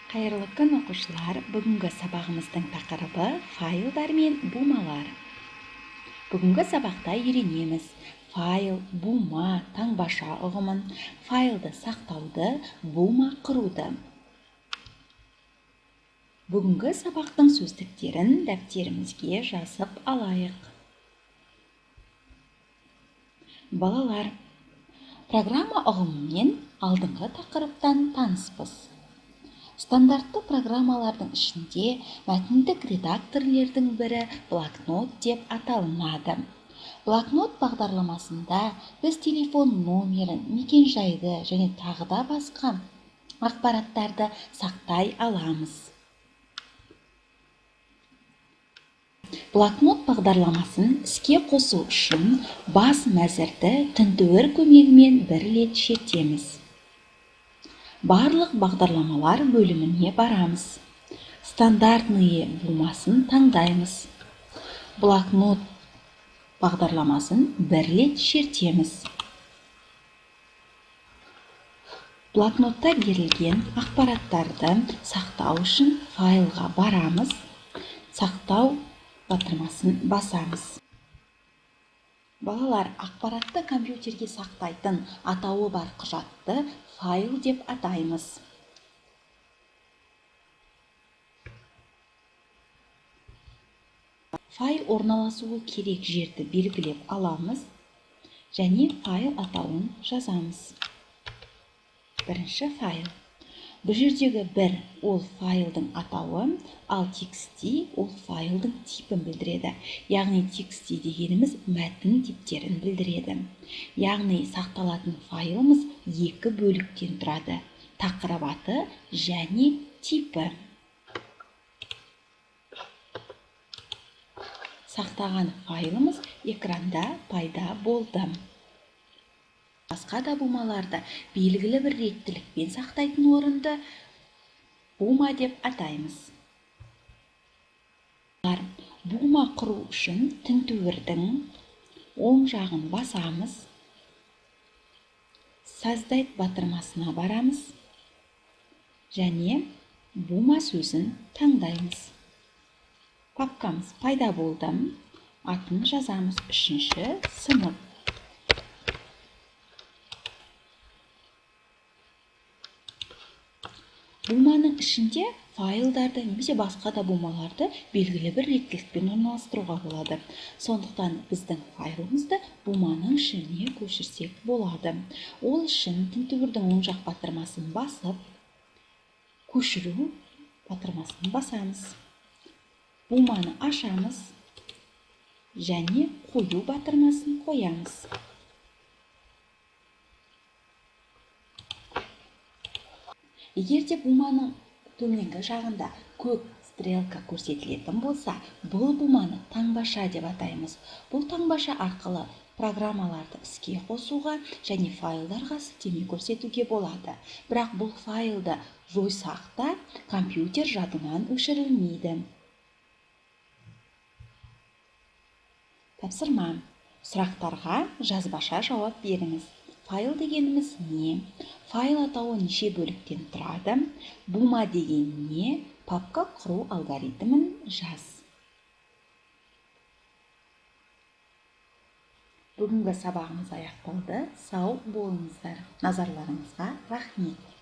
Қайырлы күн, оқушылар! Бүгінгі сабағымыздың тақырыбы файлдар мен бумалар. Бүгінгі сабақта үйренеміз файл, бума, таңбаша ұғымын, файлды сақтауды, бума құруды. Бүгінгі сабақтың сөздіктерін дәптерімізге жазып алайық. Балалар, программа ұғымымен алдыңғы тақырыптан таныспыз. Стандартты программалардың ішінде мәтіндік редакторлердің бірі блокнот деп аталынады. Блокнот бағдарламасында біз телефон номерін, мекен-жайды және тағы да басқа ақпараттарды сақтай аламыз. Блокнот бағдарламасын іске қосу үшін бас мәзірді тінтуір көмегімен бір рет шертеміз. Барлық бағдарламалар бөліміне барамыз. Стандартные бумасын таңдаймыз. Блокнот бағдарламасын бір рет шертеміз. Блокнотта берілген ақпараттарды сақтау үшін файлға барамыз. Сақтау батырмасын басамыз. Балалар, ақпаратты компьютерге сақтайтын атауы бар құжатты файл деп атаймыз. Файл орналасуы керек жерді белгілеп аламыз және файл атауын жазамыз. Бірінші файл. Бұл жердегі бір ол файлдың атауы, ал txt ол файлдың типін білдіреді. Яғни txt дегеніміз мәтін типтерін білдіреді. Яғни сақталатын файлымыз екі бөліктен тұрады. Тақырып аты және типі. Сақтаған файлымыз экранда пайда болды. Басқа да бумаларды белгілі бір реттілікпен сақтайтын орынды бума деп атаймыз. Бума құру үшін тінтуірдің оң жағын басамыз. Создать батырмасына барамыз және бума сөзін таңдаймыз. Папкамыз пайда болды. Атын жазамыз. 3-ші сынып. Буманың ішінде файлдарды немесе басқа да бумаларды белгілі бір реттілікпен орналастыруға болады. Сондықтан біздің файлымызды буманың ішіне көшірсек болады. Ол үшін тінтуірдің оң жақ батырмасын басып, көшіру батырмасын басамыз. Буманы ашамыз және қою батырмасын қоямыз. Егер де буманың төменгі жағында көк стрелка көрсетілетін болса, бұл буманы таңбаша деп атаймыз. Бұл таңбаша арқылы программаларды іске қосуға және файлдарға сілтеме көрсетуге болады. Бірақ бұл файлды жойсақ та компьютер жадынан өшірілмейді. Тапсырма. Сұрақтарға жазбаша жауап беріңіз. Файл дегеніміз не? Файл атауы неше бөліктен тұрады? Бума деген не? Папка құру алгоритмін жаз. Бүгінгі сабағымыз аяқталды. Сау болыңыздар. Назарларыңызға рахмет.